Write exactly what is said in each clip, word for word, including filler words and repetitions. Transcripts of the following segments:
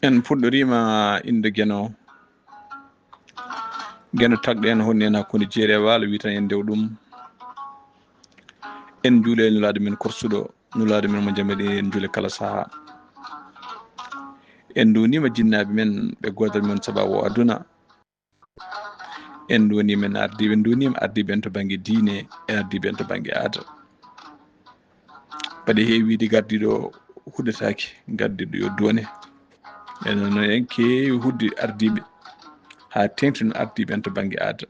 En puɗɗoriima innde Geno. Geno tagɗo en, honni en hakkunde jeeri e waalo, wii tan en ndew ɗum. En njuule e Nulaaɗo men korsuɗo, Nulaaɗo men mo njamiri, en njuule kala sahaa. En nduwniima jinnaaɓe men, ɓe goodal men sababu o aduna. En nduwniima en ardiiɓe, en nduwniima ardiiɓe en to bannge diine, e ardiiɓe en to bannge aada. Mbaɗi heewi wiide gardiiɗo huɗetaake, gardiiɗo yo duwane. Enen noon en keewi hudde ardiiɓe, haa teeŋti noon ardiiɓe en to bannge aada.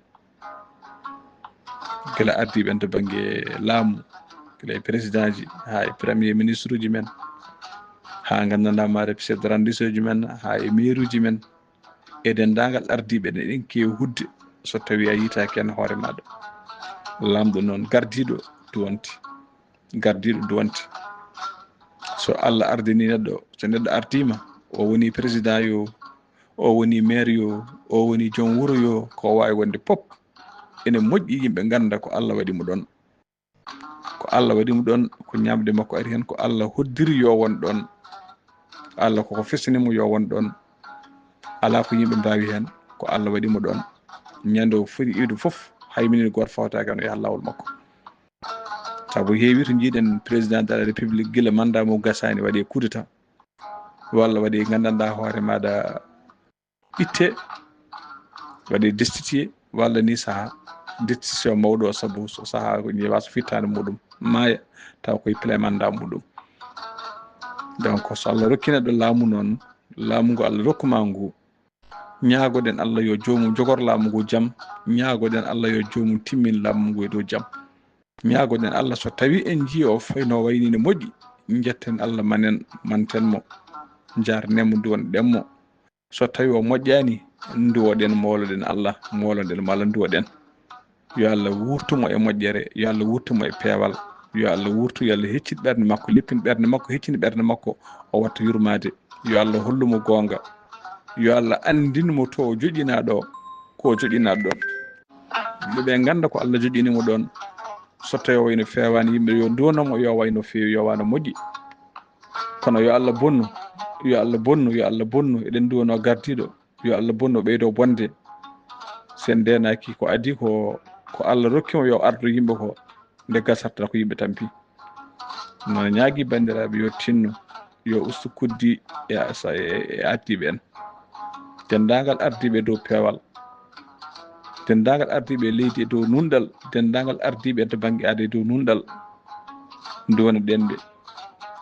Gila ardiiɓe en to bannge laamu, gila e présidentji, haa e premier ministre uji men, haa nganndanɗaa maare chef d'arrondissement uji men, haa e maire uji men, e denndaangal ardiiɓe, eɗen keewi hudde so tawii a yiytaaki heen hoore maaɗa. Laamɗo noon, gardiiɗo duwante, gardiiɗo duwante. So Allah ardinii neɗɗo, so neɗɗo ardiima, o woni président yo, o woni maire yo, o woni joom wuro yo, ko waawi wonde pop, ene moƴƴi yimɓe ngannda ko Allah waɗi mo ɗoon. Ko Allah waɗi mo ɗoon, ko ñaamde makko ari heen, ko Allah hoddiri yo won ɗoon. Allah koko fesani mo yo won ɗoon. Alaa ko yimɓe mbaawi heen, ko Allah waɗi mo ɗoon. Ñande o foti iwde fof, hay minute gooto fawtaaki heen, o yaha laawol makko. Sabu heewi to njiiɗen président de la république, gila mandat mo gasaani, waɗi coup d'état, walla waɗi nganndanɗaa hoore maaɗa itte, waɗi destitué, walla ni saha destitution mawɗo o, sabu so saha ko ñeewa so fittaande muɗum maaya, taw koye plein mandat muɗum. Donc so Allah rokki neɗɗo laamu noon, laamu ngu Allah rokkuma ngu, ñaagoɗen Allah yo joomum jogor laamu ngu jam, ñaagoɗen Allah yo joomum timmin laamu ngu e dow jam. Ñaagoɗen Allah so tawi en njii o fayno wayni ne moƴƴi, njetten Allah manen, manten mo, njarnen mo, nduwanɗen mo. So tawi o moƴƴaani, nduwoɗen, mooloɗen Allah, mooloɗen mo Allah, nduwoɗen. Yo Allah wuurtu mo e moƴƴere, yo Allah wuurtu mo e peewal, yo Allah wuurtu, yo Allah heccit ɓernde makko, leppin ɓernde makko, heccin ɓernde makko, o watta yurmaade. Yo Allah hollu mo goonga, yo Allah anndin mo to o joƴinaa ɗo, ko o joƴinaa ɗoon. Yimɓe ɓe ngannda ko Allah joƴini mo ɗoon. So tawi o wayno feewaani, yimɓe yo nduwano mo, yo wayno feewi, yo wano moƴƴi. Kono yo Allah bonnu, yo Allah bonnu, yo Allah bonnu. Eɗen nduwano gardiiɗo, yo Allah bonnu, ɓeydo bonde. So en ndeenaaki ko adii ko, ko Allah rokki mo yo ardo yimɓe ko, nde gasata ko yimɓe tampi. Noon ñaagi banndiraaɓe yo tinno, yo ustu kuddi e asa-, e, e ardiiɓe en. Denndaangal ardiiɓe e dow peewal, denndaangal ardiiɓe e leydi e dow nunɗal, denndaangal ardiiɓe e to bannge aada e dow nunɗal, nduwanoɗen ɓe,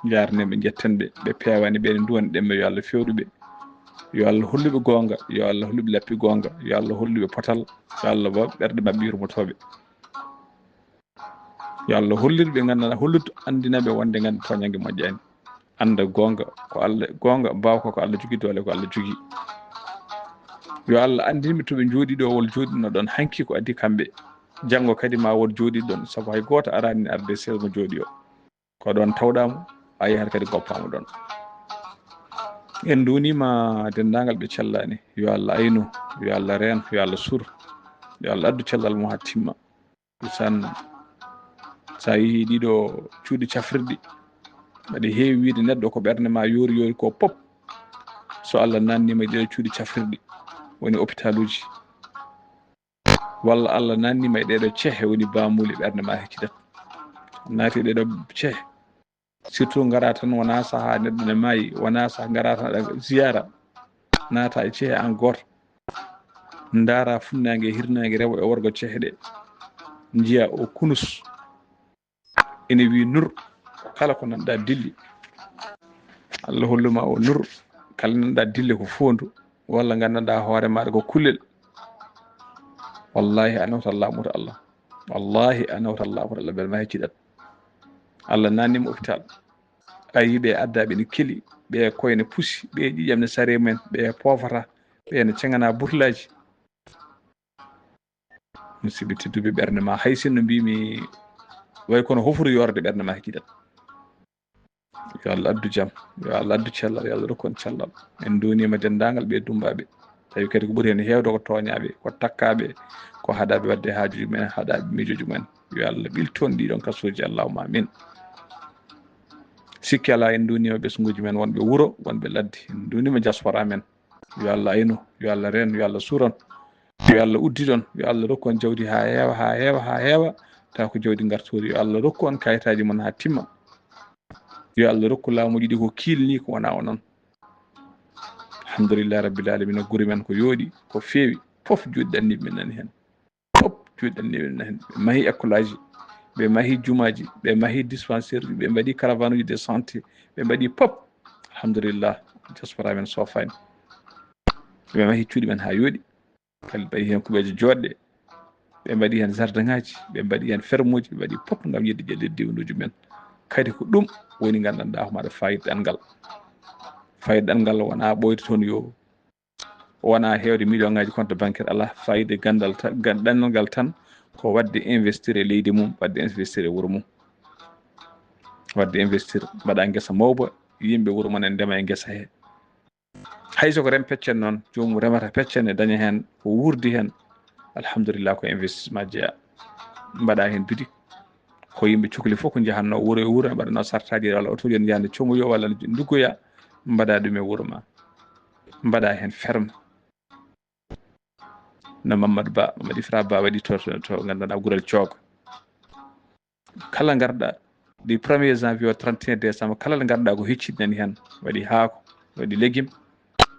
njaarnen ɓe, njetten ɓe, ɓe peewaani ɓe ne nduwanoɗen ɓe, yo Allah fewdu ɓe, yo Allah hollu ɓe goonga, yo Allah hollu ɓe lappi goonga, yo Allah hollu ɓe potal, yo Allah waɗ ɓerɗe maɓɓe yurmotooɓe. Yo Allah hollir ɓe nganndanɗaa, hollude, anndina ɓe wonde ngannde tooñannge moƴƴaani. Annda goonga ko Allah, goonga, mbaawka ko Allah jogii, doole ko Allah jogii. Yo Allah anndin ɓe to ɓe njooɗii ɗo, wol jooɗino ɗoon hanki ko adii kamɓe. Janngo kadi ma wol jooɗii ɗoon, sabu hay gooto araani arde seeɗa mo jooɗii o. Ko ɗoon tawɗaa mo, a yahat kadi ngoppaama ɗoon. En nduwniima denndaangal ɓe cellaani. Yo Allah aynu, yo Allah reen, yo Allah sur, yo Allah addu cellal mum haa timma. Ndeysaan, so a yehii ɗiɗo cuuɗi cafrirɗi, aɗa heewi wiyde neɗɗo ko ɓernde ma yoori yoori ko pop. So Allah naatniima e ɗiɗo cuuɗi cafrirɗi, woni opitaluuji, walla Allah naatniima e ɗeɗo cehe, woni baamuuli, ɓernde ma heccidat. Naati e ɗeɗo cehe, surtout ngara tan wona saha neɗɗo ne maayi, wona saha ngara tan aɗa ziyaara, naata e cehe an gooto, ndaara funnaange e hirnaange, rewo e worgo cehe ɗe, njiya o kunus ene wi nur, kala ko nanɗa dilli. Allah holluma o nur, kala nanɗa dille ko foondu, walla nganndanɗa hoore maɗa ko kullel. Wallahi a nawtat laamuta Allah. Wallahi a nawtat laamuta Allah, bel ma hecciɗat. Allah naatnima hôpital. A yii ɓe adda ɓe ne keli, ɓe koye ne pusi, ɓe ƴiƴam ne sare mumen, ɓe poofata, ɓe ne ceŋana burtulaaji. Musidɓe tedduɓe, ɓernde ma hay sinno mbimi way kono hofru yorde, ɓernde ma hecciɗat. Yo Allah addu jam, yo Allah addu cellal, yo Allah rokku on cellal. En nduwniima denndaangal ɓe dumbaaɓe. Tawi kadi ko ɓuri heen heewde ko tooñaaɓe, ko takkaaɓe, ko haɗaaɓe waɗde haajuuji mumen, haɗaaɓe miijooji mumen. Yo Allah ɓiltu on ɗiɗon kasooji, allahumma amin. Sikki alaa, en nduuniima ɓesnguuji men wonɓe wuro, wonɓe ladde, en nduuniima diaspora men. Yo Allah aynu, yo Allah reen, yo Allah suur on, yo Allah uddit on, yo Allah rokku on jawdi haa heewa, haa heewa, haa heewa, tawa ko jawdi ngartoori. Yo Allah rokku on kayitaaji mon haa timma. Yo Allah rokku laamuuji ɗi ko kiilnii, ko wonaa o noon. Alhamdulillahi rabbil alamina, gure men ko yooɗi, ko feewi, fof juuɗe ɗanniiɓe men nani heen. Fof juuɗe ɗanniiɓe men nani heen. Ɓe mahi école aji, ɓe mahi jumaaji, ɓe mahi dispensaire, ɓe mbaɗi caravane uji de santé, ɓe mbaɗi fof. Alhamdulillah, diaspora men soofaani. Ɓe mahi cuuɗi men haa yooɗi. Kadi ɓe mbaɗi heen kuɓeeje jooɗɗe, ɓe mbaɗi heen jardin ŋaaji, ɓe mbaɗi heen fermuuji, ɓe mbaɗi fof ngam yiɗde ƴellitde diwnuuji men. Kadi ko ɗum woni nganndanɗaa ko maɗa faayiida ɗanngal. Faayiida ɗanngal wonaa ɓooyde toon yo, wonaa heewde million ŋaaji compte bancaire, alaa. Faayiida ganndal ta-, gan-, ɗanngal tan ko waɗde investir e leydi mum, waɗde investir e wuro mum. Waɗde investir, mbaɗa ngesa mawba, yimɓe wuro mon en ndema e ngesa he. Hay so ko rem peccen noon, joomum remata peccen e daña heen ko wuurdi heen, alhamdulillah, ko investissement jeyaa. Mbaɗa heen boutique, ko yimɓe cukli fof ko njahannoo wuro e wuro, mbaɗanoo sartaaji walla otooji en njahande comoyo walla nduggoya, mbaɗa ɗum e wuro ma. Mbaɗa heen ferme. No Mamadou Ba, Mamadou Ifra Ba waɗi to, to, to nganndanɗaa Gural Cooka. Kala ngarɗa du premier janvier au trente et un décembre, kala nde ngarɗa ko hecciɗi nani heen. Waɗi haako, waɗi légume,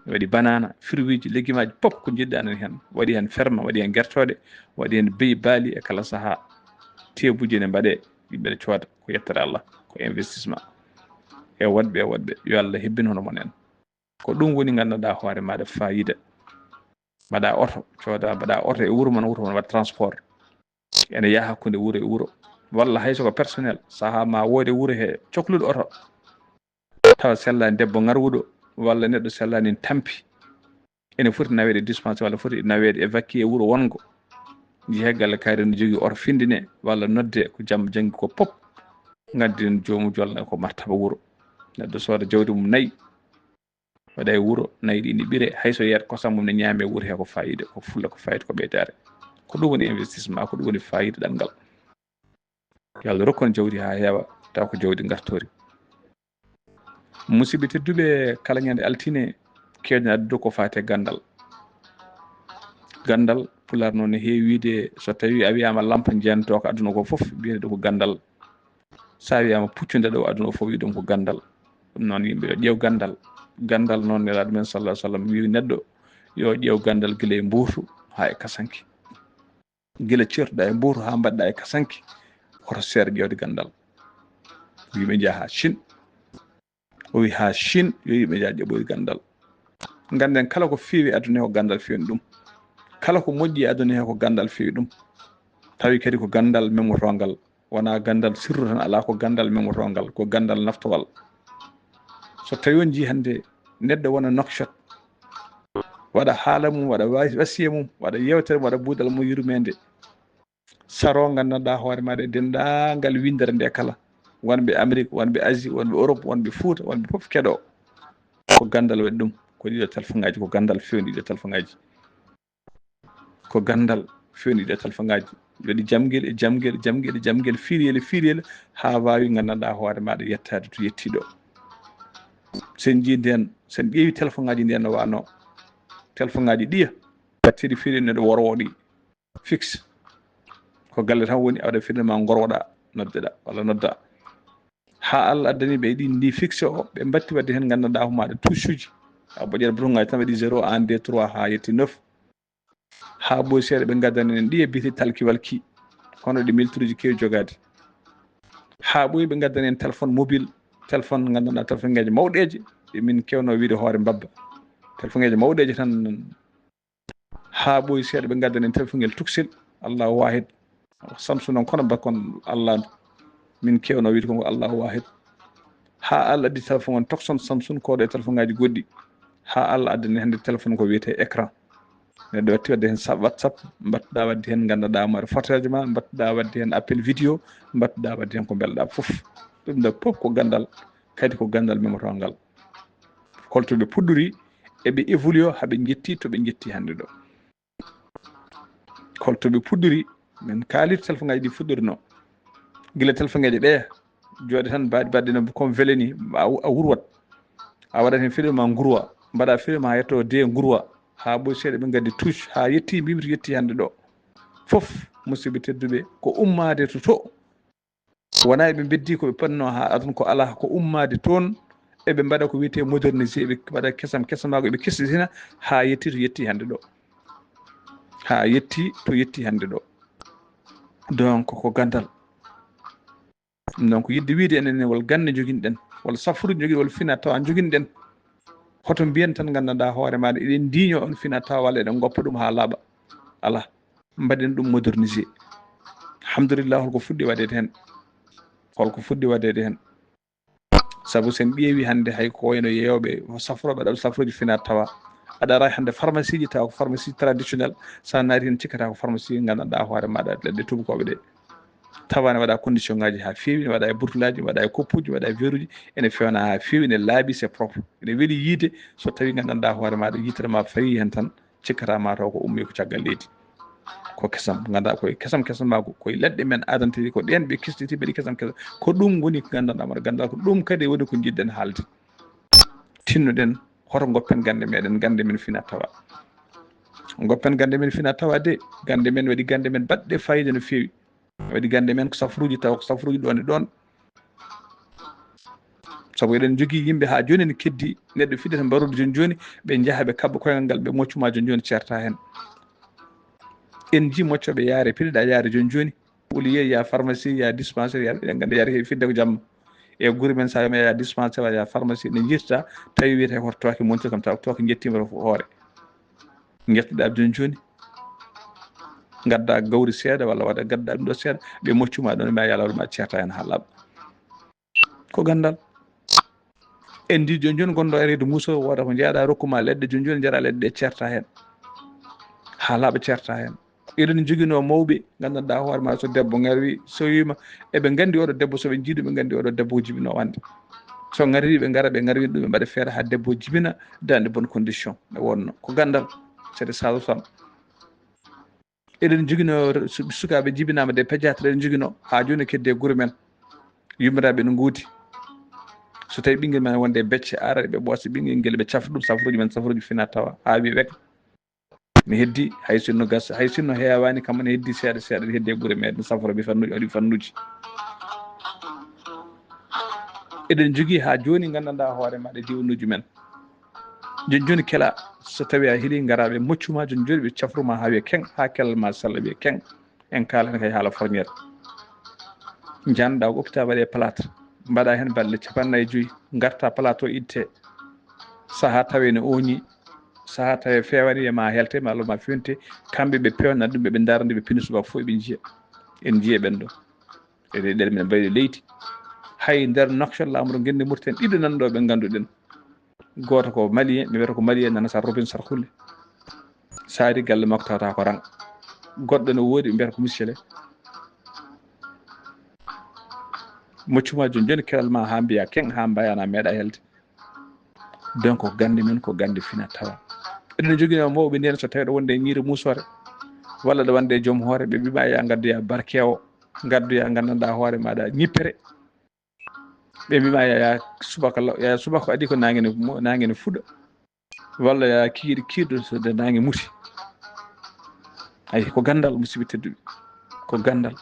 waɗi banana, fruitji, légumeaji fof ko njiɗɗa nani heen. Waɗi heen ferme, waɗi heen gertooɗe, waɗi heen beyi baali e kala sahaa. Teebuji ne mbaɗe, yimɓe ne cooda, ko yettere Allah, ko investissement. E woɗɓe, e woɗɓe, yo Allah hebbin hono mon en. Ko ɗum woni nganndanɗaa hoore maaɗa faayiida. Mbaɗa oto, cooda, mbaɗa oto e wuro mon, wuro mon waɗa transport. Ene yaha hakkunde wuro e wuro. Walla hay so ko personnel, sahaa ma woode wuro he cokluɗo oto. Tawa sellaani debbo ŋarwuɗo, walla neɗɗo sellaani tampi. Ene foti naweede dispensaire, walla foti naweede e vakki e wuro wonngo. Jehe galle kayre no jogii oto findine, walla nodde ko jamma janngi ko pop. Nganndinen joomu jolna ko martaba wuro. Neɗɗo sooda jawdi mum nayi. Waɗa e wuro, nayi ɗi ne ɓire, hay so yeeyat kosam mum ne ñaame wuro he ko faayiida, ko fulla, ko faayiida, ko ɓeydaare. Ko ɗum woni investissement, ko ɗum woni faayiida ɗanngal. Yo Allah rokku on jawdi haa heewa, tawa ko jawdi ngartoori. Musidɓe tedduɓe, kala ñande altine, keewɗen addude ko faati e ganndal. Ganndal, Pulaar noon ne heewi wiyde, so tawii a wiyaama lampa njeyanto ko aduna ko fof, mbiyete ɗum ko ganndal. So a wiyaama puccu nde ɗo aduna o fof, wiya ɗum ko ganndal. Ɗum noon yimɓe yo ƴeew ganndal. Ganndal noon Nelaaɗo men sallallahu alaihi wasallam wiyi neɗɗo yo ƴeew ganndal gila e mbuutu haa e kasanke. Gila ceertuɗaa e mbuutu haa mbaɗɗaa e kasanke, hoto seer ƴeewde ganndal. Yimɓe njaha haa Chine. O wi haa Chine yo yimɓe njaha ƴeeɓoyde ganndal. Ngannden kala ko feewi aduna he ko ganndal feewni ɗum. Kala ko moƴƴi e aduna he ko ganndal feewi ɗum. Tawi kadi ko ganndal memmotoongal. Wonaa ganndal sirru tan, alaa, ko ganndal memmotoongal, ko ganndal naftowal. So tawii on njii hannde neɗɗo wona Nouakchott, waɗa haala mum, waɗa wa-, wasiya mum, waɗa yeewtere mum, waɗa buuɗal mum yurmeende. Saroo nganndanɗaa hoore maaɗa e denndaangal winndere nde kala. Wonɓe Amérique, wonɓe Asie, wonɓe Europe, wonɓe Fuuta, wonɓe fof keɗoo. Ko ganndal waɗi ɗum, ko ɗiɗo telefoŋaaji, ko ganndal feewni ɗiɗo telefoŋaaji. Ko ganndal feewni ɗiɗo telefoŋaaji. Waɗi jamngel e jamngel, jamngel e jamngel, fiiriyel e fiiriyel, haa waawi nganndanɗaa hoore maaɗa yettaade to yettii ɗo. Sen njii ndeen, sen ƴeewi telefoŋaaji ndeen no waanoo. Telefoŋaaji ɗiya, batteɗi fiiriyel neɗɗo worwo ɗi. Fixe. Ko galle tan woni, a waɗa firnde ma ngorwoɗaa, noddeɗaa walla noddaa. Haa Allah addani ɓe ɗi ndi fixe o, ɓe mbatti waɗde heen nganndanɗaa ko maaɗa touche uji. A ɓoƴat bouton ngaji tan waɗi zéro, un, deux, trois haa yetti neuf. Haa ɓooyi seeɗa ɓe ngaddani en ɗi e biyete talki walki. Kono ɗi milturuji keewi jogaade. Haa ɓooyi ɓe ngaddani en téléphone mobile, téléphone nganndanɗaa téléphone ngaji mawɗeeje, ɗi min keewno wiide hoore mbabba. Téléphone ngaji mawɗeeje tan. Haa ɓooyi seeɗa ɓe ngaddani en téléphone ngel tuksel, Allahu wahid. Samsung noon kono bakkon Allah min keewno wiide ko ngo Allahu wahid. Haa Allah addi téléphone on tokson Samsung ko ɗo e téléphone ngaji goɗɗi. Haa Allah addani hannde téléphone ko wiyetee écran. Neɗɗo watti waɗde heen sa-, WhatsApp, mbattuɗaa waɗde heen nganndanɗaa hoore photoji ma, mbattuɗaa waɗde heen appel vidéo, mbattuɗaa waɗde heen ko mbelɗaa fof. Ɗum ɗo fof ko ganndal, kadi ko ganndal memmotoongal. Holto ɓe puɗɗori, eɓe évoluer haa ɓe njetti to ɓe njetti hannde ɗo. Holto ɓe puɗɗori, min kaalii téléphone ngaji ɗi fuɗɗorino. Gila telfeŋeeje ɗee, jooɗe tan mbaɗi baɗɗe no comme vele ni, a wu-, a wurwat. A waɗat heen film ma ngurwa, mbaɗa film haa yetto de ngurwa. Haa ɓooyi seeɗa ɓe ngaddi touche, haa yetti, mbimi to yetti hannde ɗo. Fof, musidɓe tedduɓe, ko ummaade to to. Wonaa eɓe mbeddi ko ɓe potnoo haa aduna ko alaa, ko ummaade toon, eɓe mbaɗa ko wiyetee modernisé, eɓe mbaɗa kesam, kesamaagu, eɓe kesɗitina haa yetti to yetti hannde ɗo. Haa yetti to yetti hannde ɗo. Donc, ko ganndal. Donc, yiɗde wiyde enen ne wol gannde njoginɗen, wol safruuji njoginɗen, wol finaa tawaa njoginɗen. Hoto mbiyen tan nganndanɗaa hoore maaɗa, eɗen ndiiñoo on finaa tawaa walla eɗen ngoppa ɗum haa laaɓa. Alaa. Mbaɗen ɗum modernisé. Alhamdulillah, holko fuɗɗi waɗeede heen? Holko fuɗɗi waɗeede heen? Sabu sen ƴeewi hannde hay ko wayno yeeyooɓe, safrooɓe, aɗa safrooji finaa tawaa. Aɗa ara hannde pharmacie ji tawa ko pharmacie traditionnel, so a naati heen cikkata ko pharmacie nganndanɗaa hoore maaɗa leɗɗe tuubakooɓe ɗe. Tawa ne waɗa condition ngaji haa feewi, ne waɗa e burtulaaji, ne waɗa e koppuuji, ne waɗa e veeruuji, ene feewna haa feewi, ene laaɓi, c'est propre. Ene weli yiide, so tawi nganndanɗaa hoore maaɗa yitere ma fayi heen tan, cikkata ma taw ko ummii ko caggal leydi. Ko kesam, nganndaa koye kesam, kesam ma ko, koye leɗɗe men adanteeɗe, ko ɗeen ɓe kesɗiti mbaɗi kesam, kesam. Ko ɗum woni ko nganndanɗaa mbaɗa ganndal, ko ɗum kadi woni ko njiɗɗen haalde. Tinnoɗen, hoto ngoppen gannde meɗen, gannde men finaa tawaa. Ngoppen gannde men finaa tawaa de, gannde men waɗi gannde men baɗɗe faayiida no feewi. Waɗi gannde men ko safruuji tawa ko safruuji ɗoon e ɗoon. Sabu eɗen njogii yimɓe haa jooni ene keddi, neɗɗo fiɗata mbarude jooni jooni, ɓe njaha ɓe kaɓɓa koyngal ngal, ɓe moccu ma jooni jooni ceerta heen. En njii moccooɓe yaare, piɗeɗaa yaare jooni jooni, au lieu ya pharmacie, ya dispensaire, ya, eɗen nganndi yaare heewi fidde ko jamma. E gure men, so a wiima ya dispensaire, ya pharmacie, ne njirta, tawi wiyetee hoto tooke monti kam, taw tooke njettiima hoore. Njettoɗaa jooni jooni, ngadda gawri seeɗa walla waɗa, ngadda ɗum ɗo seeɗa, ɓe moccu ma ɗoon, ma yalawre ma ceerta heen haa laaɓa. Ko ganndal. En njii jooni jooni gonɗo e reedu muuso, wooda ko njeeɗa, rokku ma leɗɗe, jooni jooni njaraa leɗɗe ɗe ceerta heen. Haa laaɓa ceerta heen. Eɗen njoginoo mawɓe, nganndanɗaa hoore ma, so debbo ŋarwi, so wiima, eɓe nganndi oɗo debbo, so ɓe njii ɗum, ɓe nganndi oɗo debbo ko jibinoo wonde. So ŋarwi, ɓe ngara, ɓe ŋarwina ɗum, ɓe mbaɗa feere haa debbo jibina dans de bonnes conditions. Nde wonno. Ko ganndal. C'est des sages-femmes. Eɗen njoginoo su-, sukaaɓe jibinaama des pédiatres, eɗen njoginoo haa jooni e keddi e gure men. Yummiraaɓe no nguudi. So tawi ɓinngel men wonde e becce, ara ɓe ɓoosa ɓinngel ngel, ɓe cafra ɗum, safruuji men, safruuji finaa tawaa, haa wiya wek. Ne heddi, hay sinno gas, hay sinno heewaani, kam ne heddi seeɗa seeɗa, ne heddi e gure meɗen, safrooɓe fannuuji, waɗi fannuuji. Eɗen njogii haa jooni, nganndanɗaa hoore maɗa diwanuuji men. Jooni jooni kela, so tawi a heli, ngara ɓe moccu ma, jooni jooni ɓe cafru ma haa wiya keŋ, haa kelal ma sella wiya keŋ. En kaalani kay haala forñere. Njanɗa ko hôpital waɗe plâtre, mbaɗa heen balɗe capanɗe nayi e joyi, ngarta plateau itte, sahaa tawe ne ooñi, sahaa tawe feewani e ma helte, ma lo ma fewnte, kamɓe ɓe peewna ɗum, ɓe ndaarani ɓe pini subaka fof ɓe njiya. En njiya ɓen ɗo. Eɗen ɗer men mbayde leydi. Hay nder Nouakchott, laamoro ngenndi Mauritanie, ɗiɗo nan ɗo ɓe ngannduɗen. Gooto ko Malien, ɓe mbiyata ko Malien nana sa Robin Sarkulle. Saari galle makko tawata ko rang. Goɗɗo no woodi, ɓe mbiyata ko Misele. Moccu ma jooni jooni kelal ma haa mbiya keŋ, haa mbayana meeɗa helde. Donc ko gannde men, ko gannde fina tawa. Eɗen njoginoo mawɓe nden, so tawi ɗo wonde e ñiiri muusoore, walla ɗo wonde e joom hoore, ɓe mbima ya ngaddoya barkeewo, ngaddoya nganndanɗaa hoore maɗa ñippere. Ɓe mbima ya, ya subaka law, ya subaka adi ko nange ne mo-, nange ne fuɗa. Walla ya kiiɗi kiiɗo so nde nange muti. Ay, ko ganndal, musidɓe tedduɓe. Ko ganndal.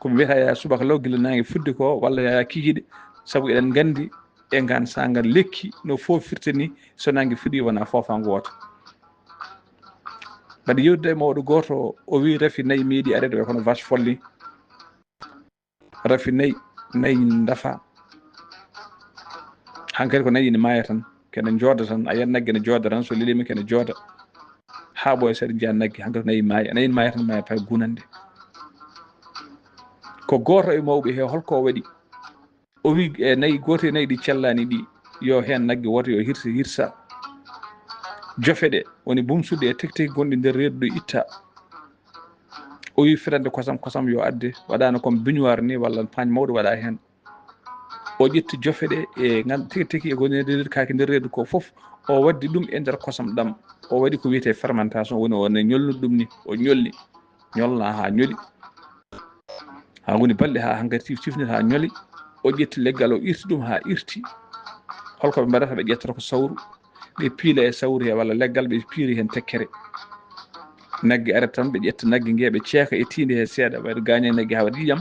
Ko ɓe mbiyata ya subaka law gila nange fuɗde ko, walla ya kiiɗi, sabu eɗen nganndi e ngan sangal lekki no foofirta ni, so nange fuɗi wona foofango wooto. Mbaɗi yewtude e mawɗo gooto, o wi rafi nayi meeɗi areede way kono vache folle ni. Rafi nayi, nayi ndafa. Hankadi ko nayi ne maaya tan, kene jooda tan, a yiyat nagge ne jooda tan, so lelima kene jooda. Haa ɓooya seeɗa njiya nagge, hankadi ko nayi maaya, nayi ne maaya tan, maaya pay gunande. Ko gooto e mawɓe he holko o waɗi? O wi e nayi, gooto e nayi ɗi cellani ɗi, yo heen nagge wooto yo hirsa, hirsa. Jofe ɗe, woni bumsuɗe e teki teki gonɗi nder reedu ɗo itta. O wi firande kosam, kosam yo adde, waɗano comme baignoire ni walla paañ mawɗo waɗa heen. O ƴetti jofe ɗe e ngan-, tiki tiki e ko nder kaake nder reedu ko fof, o waddi ɗum e nder kosam ɗam. O waɗi ko wiyetee fermentation, woni o ne ñolni ɗum ni, o ñolni, ñolna haa ñoli. Haa ngoni balɗe, haa hankadi tif-, tifnit haa ñoli. O ƴetti leggal, o irti ɗum haa irti. Holko ɓe mbaɗata? Ɓe ƴettata ko sawru, ɓe piila e sawru he walla leggal, ɓe piiri heen tekkere. Nagge arata tan, ɓe ƴetta nagge nge, ɓe ceeka e tiinde he seeɗa, ɓe gaaña nagge haa waɗa ƴiiƴam,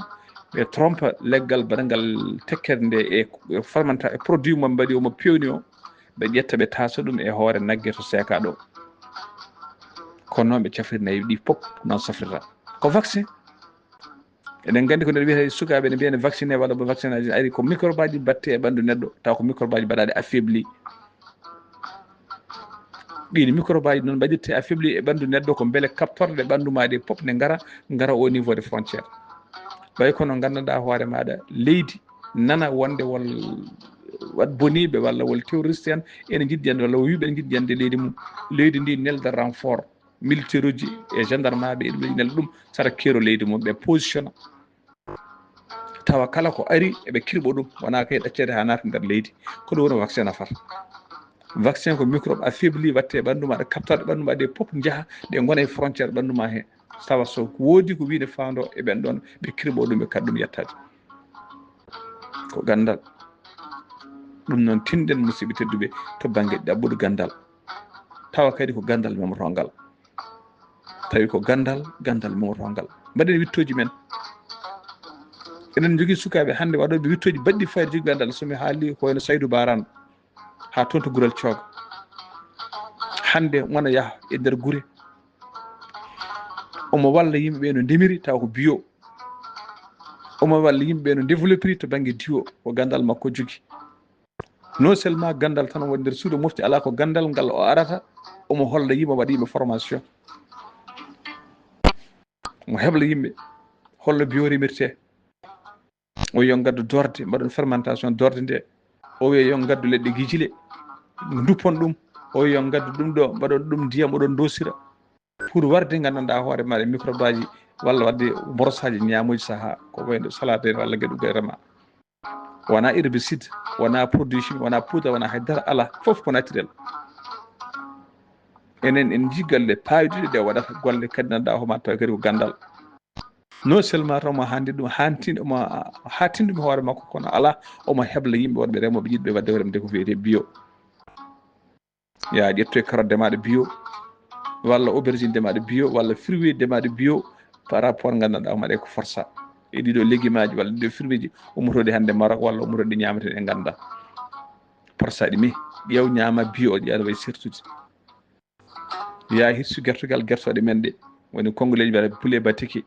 ɓe trompa leggal baɗangal tekkere nde e, e fermenta-, e produit mo mbaɗi o, mo pewni o, ɓe ƴetta, ɓe taasa ɗum e hoore nagge to seeka ɗo. Kono noon ɓe cafriri nayi ɗi pop, noon safrata. Ko vaccin. Eɗen nganndi ko nder wiyata sukaaɓe ne mbiya ne vacciné walla mo vaccination ari ko microbe aji batte e ɓanndu neɗɗo, taw ko microbe aji mbaɗaaɗi affaibli. Ɗiin microbe aji noon mbaɗirte affaibli e ɓanndu neɗɗo ko mbele kaptorɗe ɓanndu ma ɗe pop ne ngara, ngara au niveau de frontière. Ɓay kono nganndanɗaa hoore maaɗa leydi nana wonde wol waɗ boniiɓe walla wol terroriste en ene njiɗi yande walla o wiiɓe ene njiɗi yande leydi mum. Leydi ndi nelda renfort militaire uji e gendarme aɓe ene nel ɗum sara keero leydi mum ɓe positionna. Tawa kala ko ari eɓe kirɓo ɗum, wona kay ɗaccede haa naata nder leydi. Ko ɗum woni vaccin nafata. Vaccin ko microbe affaibli watte e ɓanndu ma, ɗe kaptaɗe ɓanndu ma ɗe pop njaha, ɗe ngona e frontière ɓanndu ma he. Tawa so woodi ko wiide faando e ɓen ɗon, ɓe kirɓo ɗum, ɓe kaɗa ɗum yettaade. Ko ganndal. Ɗum noon tinɗen, musidɓe tedduɓe, to bannge ɗaɓɓude ganndal. Tawa kadi ko ganndal memotongal. Tawi ko ganndal, ganndal memotongal. Mbaɗen wittooji men. Eɗen njogii sukaaɓe hannde waɗooɓe wittooji baɗɗi fayda, jogii ganndal. So mi haali ko wayno Saydu Baaraan, haa toon to Gural Cooga. Hannde wona yaha e nder gure. Omo walla yimɓe ɓe no ndemiri, tawa ko bio. Omo walla yimɓe ɓe no développiri to bannge diwo, ko ganndal makko jogi. Non seulement ganndal tan woni nder suudu mofti, alaa ko ganndal ngal o arata, omo holla yimɓe, waɗa yimɓe formation. Omo hebla yimɓe, holla bio remirte. O wiya yo ngaddu dorde, mbaɗon fermentation dorde nde. O wiya yo ngaddu leɗɗe gijile, nduppon ɗum. O wiya yo ngaddu ɗum ɗo, mbaɗon ɗum ndiyam, oɗon ndosira. Pour warde nganndanɗaa hoore maaɗa microbe aji walla waɗde brossage ñaamuuji sahaa, ko wayno salade en walla geɗe uga rema. Wona herbicide, wona produit chimique, wona poudre, wona haydara, alaa, fof ko naturel. Enen en njii galle paayduɗe ɗe waɗata golle kadi nganndanɗaa hoore maaɗa tawi kadi ko ganndal. Non seulement tan omo haandi ɗum, haantin-, omo haatini ɗum hoore makko, kono alaa, omo hebla yimɓe wonɓe remooɓe yiɗɓe waɗde ko remde ko wiyetee bio. Yaa ƴettoy carotte ndemaaɗo bio, walla aubergine ndemaaɗo bio, walla fruit ndemaaɗo bio, par rapport nganndanɗaa hoore maaɗa ko forsa. E ɗiɗo légume aji walla ɗiɗo fruit ji ummotooɗi hannde Maroc walla ummotooɗi ñaameteeɗi ɗe nganndaa. Forsa ɗi mi ƴeew ñaama bio, ƴeewa no wayi sertude. Yaa hirsu gertogal, gertooɗe men ɗe, woni congolais ji mbiyataa poulet bateke.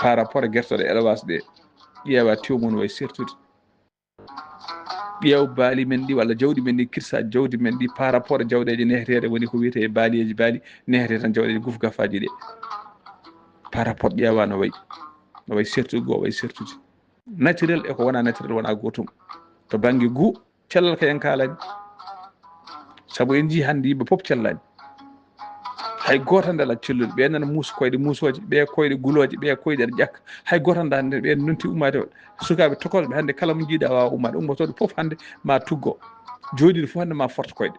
Par rapport e gertooɗe élevage ɗe, ƴeewa tew mum no wayi sertude. Ƴeew baali men ɗi walla jawdi men ɗi, kirsa jawdi men ɗi par rapport e jawɗeeji neheteeɗe, woni ko wiyetee baaliyeeji baali nehetee tan, jawɗeeji guf-gafaaji ɗe. Par rapport ƴeewa no wayi, no wayi sertude goo, wayi sertude. Naturel e ko wonaa naturel wonaa gootum. To bannge guu, cellal ko en kaalani. Sabu en njii hannde yimɓe fof cellani. Hay gooto hannde alaa celluɗo. Ɓe nana muusa koyɗe muusooje, ɓe koyɗe gulooje, ɓe koyɗe aɗa ƴakka. Hay gooto hannde, hannde ɓe nonti ummaade. Sukaaɓe tokooɓe hannde kala mo njiiɗaa waawa ummaade. Ummotooɗo fof hannde ma tuggo. Jooɗiiɗo fof hannde ma forta koyɗe.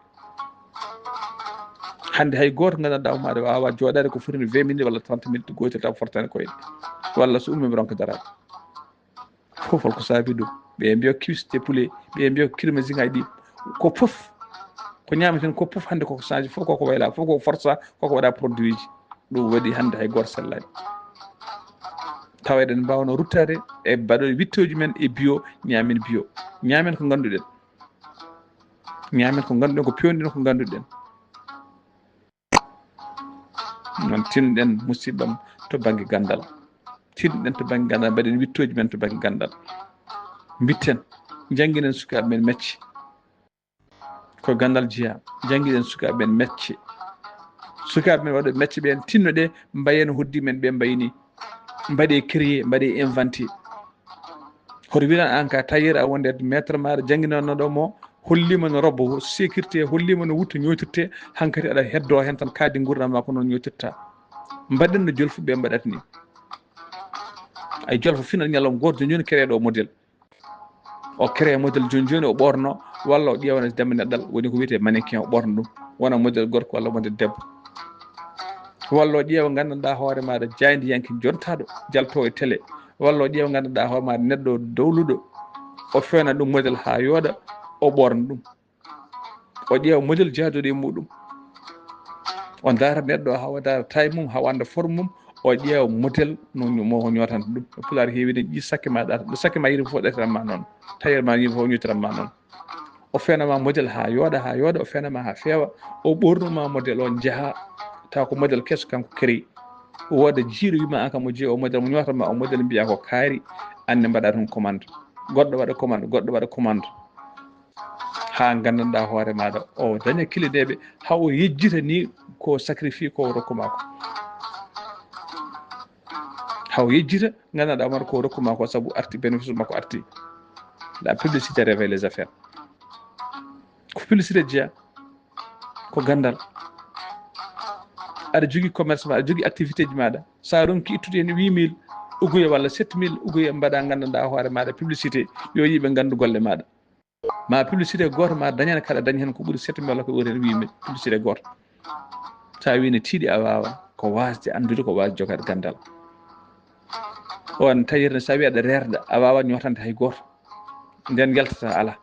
Hannde hay gooto nganndanɗaa ummaade waawa jooɗaade ko fotini vingt minutes walla trente minutes gootel taw fortaani koyɗe. Walla so ummii mi ronka daraade. Fof hol ko saabi ɗum? Ɓe mbiya cuisse de poulet, ɓe mbiya kirmasiŋaaji ɗi. Ko fof, ko ñaameten ko fof hannde koko change, fof koko wayla, fof koko forsa, koko waɗa produit ji. Ɗum waɗi hannde hay gooto sellaani. Tawa eɗen mbaawno ruttaade e mbaɗo wittooji men e bio, ñaamen bio. Ñaamen ko ngannduɗen. Ñaamen ko ngannduɗen, ko peewniɗen, ko ngannduɗen. Noon tinɗen, musidɓam, to bannge ganndal. Tinɗen to bannge ganndal, mbaɗen wittooji men to bannge ganndal. Mbitten, njannginen sukaaɓe men mecce. Ko ganndal jeyaa, njannginen sukaaɓe men mecce. Sukaaɓe men waɗɓe mecce ɓeen, tinnoɗe, mbayee no hoddi men ɓe mbayi nii. Mbaɗee créer, mbaɗee inventé. Hoto wilan aan ka tailleur a wonde maître maaɗa jannginannoɗo mo, holliima no robbo sécurité, holliima no wutto ñootirte, hankadi aɗa heddo heen tan kaadi nguurndam ma ko noon ñootirta. Mbaɗen no jolfuɓe mbaɗata ni. Ay jolfo fina ñalawma gooto jooni jooni créé ɗo modèle. O créé modèle jooni jooni o ɓorno, walla o ƴeewana dambe neɗɗal, woni ko wiyetee mannequin o ɓorno ɗum, wona modèle gorko walla modèle debbo. Walla o ƴeewa nganndanɗaa hoore maaɗa jaayndiyanke jontaɗo jalto e télé. Walla o ƴeewa nganndanɗaa hoore maaɗa neɗɗo dowluɗo, o fewna ɗum model haa yooɗa, o ɓorna ɗum. O ƴeewa model jaaduɗo e muɗum. O ndaara neɗɗo, haa o ndaara taille mum, haa o annda forme mum. O ƴeewa model no mo o ñootanta ɗum. No Pulaar heewi ne ƴi sakke ma ɗaata, ɗo sakke ma yiri fof ɗatiran ma noon. Tailleur ma yiri fof ñootiran ma noon. O fewna ma model haa yooɗa, haa yooɗa, o fewna ma haa feewa. O ɓornu ma model o, njaha, taw ko model keso kanko créé. Wooda jiiɗo wima an kam o jeeyi o model mo ñootata ma o model mbiya ko kaari, anne mbaɗa toon commande. Goɗɗo waɗa commande, goɗɗo waɗa commande. Haa nganndanɗaa hoore maaɗa o daña kiliɗeeɓe, haa o yejjita ni ko sacrifice ko o rokku ma ko. Haa o yejjita, nganndanɗaa hoore ko o rokku ma ko sabu arti, bénéfice makko arti. La publicité réveille les affaires. Ko publicité jeya, ko ganndal. Aɗa jogii commerce ma, aɗa jogii activité ji maaɗa. So a ronki ittude heen huit mille uguye walla sept mille uguye, mbaɗa nganndanɗaa hoore maaɗa publicité, yo yimɓe nganndu golle maaɗa. Ma publicité gooto ma dañan kaɗa dañi heen ko ɓuri sept mille walla ko ɓuri heen huit mille, publicité gooto. So a wii ne tiiɗi a waawa ko waasde anndude, ko waasde jogaade ganndal. On tailleur ne, so a wii aɗa reerda, a waawa ñootande hay gooto. Nden yaltata alaa.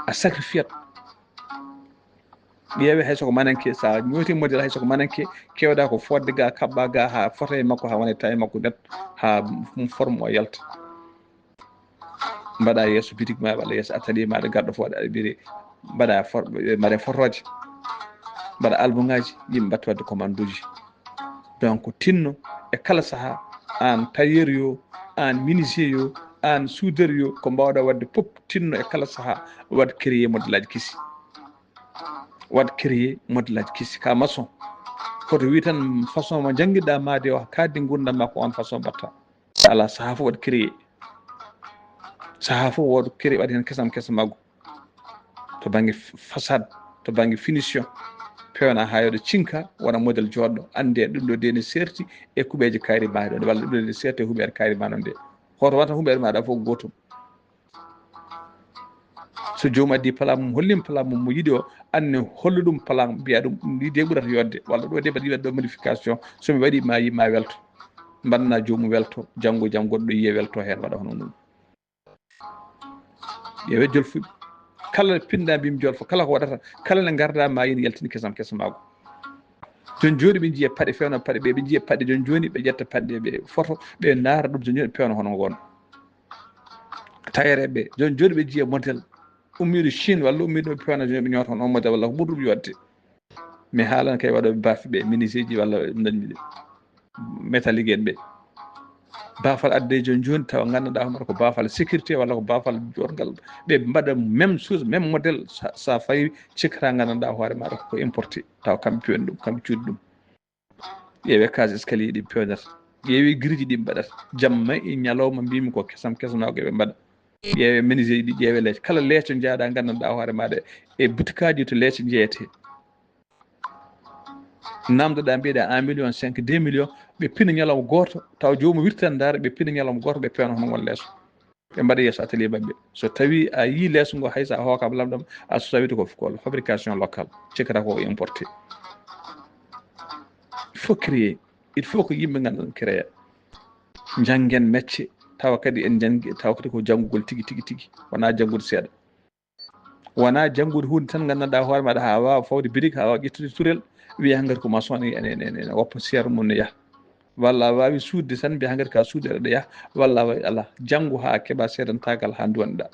A sacrifiat. Ƴeewe hay soko mananke, so a ñooti model hay soko mananke, kewɗa ko fodde ga, kaɓɓa ga, haa fota e makko, haa wona e taille makko net, haa ɗum forme o yalta. Mbaɗa yeeso bitik ma, walla yeeso atelier ma, ɗo garɗo fooɗa aɗa biri, mbaɗa for-, mbaɗe fotooje, mbaɗa albuŋaaji, yimɓe mbatta waɗde commande uji. Donc, tinno e kala saha, an tailleur yo, an menuisier yo, an soudeur yo, ko mbawɗa waɗde pop, tinno e kala saha, waɗ créer modèle aji kesi. Waɗ créer modèle aji kesi. Ka maçon, hoto wi tan façon mo janngiɗa maade o, kaddi ngurdam ma ko on façon mbatta. Ala saha fof waɗ créer. Saha fof waɗ créer, waɗi heen kesam kesa maggo. To bannge f-, façade, to bannge finition, pewna haa yooɗa cinka, wona modèle jooɗɗo, annde ɗum ɗo de ne serti e kuɓeeje kaari ma ɗo, walla ɗum ɗo ne serti e huɓeere kaari ma ɗo nde. Hoto wata huɓeere maɗa fof gootum. So joomum addi plan mum, hollima plan mum, mo yiɗi o, anne hollu ɗum plan, mbiya ɗum, ɗum ni de ɓurata yodde, walla ɗo de mbaɗi waɗde modification, so mi waɗi ma yi-, ma welto. Mbanna joomum welto, janngo jam goɗɗo yiye welto heen, waɗa hono ɗum. Ƴeewe jolfuɓe. Kala pinɗa mbimi jolfo, kala ko waɗata, kala ne garda ma yin yaltini kesam kesa mago. Jon joni ɓe njiya paɗe fewna paɗe, ɓe, ɓe njiya paɗe jon joni, ɓe ƴetta paɗe, ɓe foto, ɓe ndaara ɗum jon joni, ɓe pewna hono ngon. Tayereɓe, jon joni ɓe njiya modèle ummiɗo Chine walla ummiɗo ɓe pewna jon ɓe ñoota hono on modèle walla ko ɓuri ɗum yodde. Mi haalan kay waɗoɓe baafe ɓe, menuisier ji walla ɓe dañmi ɗe. Métallique en ɓe. Baafal adde jon joni tawa nganndanɗaa hono ko baafal sécurité walla ko baafal jorgal. Ɓe mbaɗa même chose, même modèle, sa, sa fayi cikkata nganndanɗaa hoore maɗa ko importé. Tawa kamɓe pewni ɗum, kamɓe cuuɗi ɗum. Ƴeewe cage escalier ɗi pewnata. Ƴeewe grille ɗi mbaɗata. Jamma e ñalawma mbimi ko kesam kesam ko ɓe mbaɗa. Ƴeewe menuisier ɗi, ƴeewe leece. Kala leeco jaaɗa nganndanɗaa hoore maɗa e boutique aji to leece jeeyete. Namdoɗa mbiɗa un million cinq, deux millions, ɓe pina ñalawma gooto, taw joomum wirtan ndaara, ɓe pina ñalawma gooto, ɓe pewna hono ngon leeso. Ɓe mbaɗa yeeso atelier maɓɓe. So tawi a yii leeso ngo, hay sa hookama lamɗam, a sosa wiide ko, ko fabrication locale, cikkata ko importé. Il faut créer, il faut ko yimɓe nganndan créer. Njanngen mecce, tawa kadi en njanngi, tawa kadi ko janngugol tigi, tigi, tigi, wona janngude seeɗa. Wona janngude huunde tan nganndanɗaa hoore maɗa haa waawa fawde birig, haa waawa ƴettude turel, wiya hankkadi ko maçon en, en, en, en woppa seer mum ne yaha. Walla a waawi suuɗde tan mbiya hankkadi ka suuɗere ɗo yaha, walla a waawi alaa. Janngu haa keɓa seedantaagal haa nduwanɗa.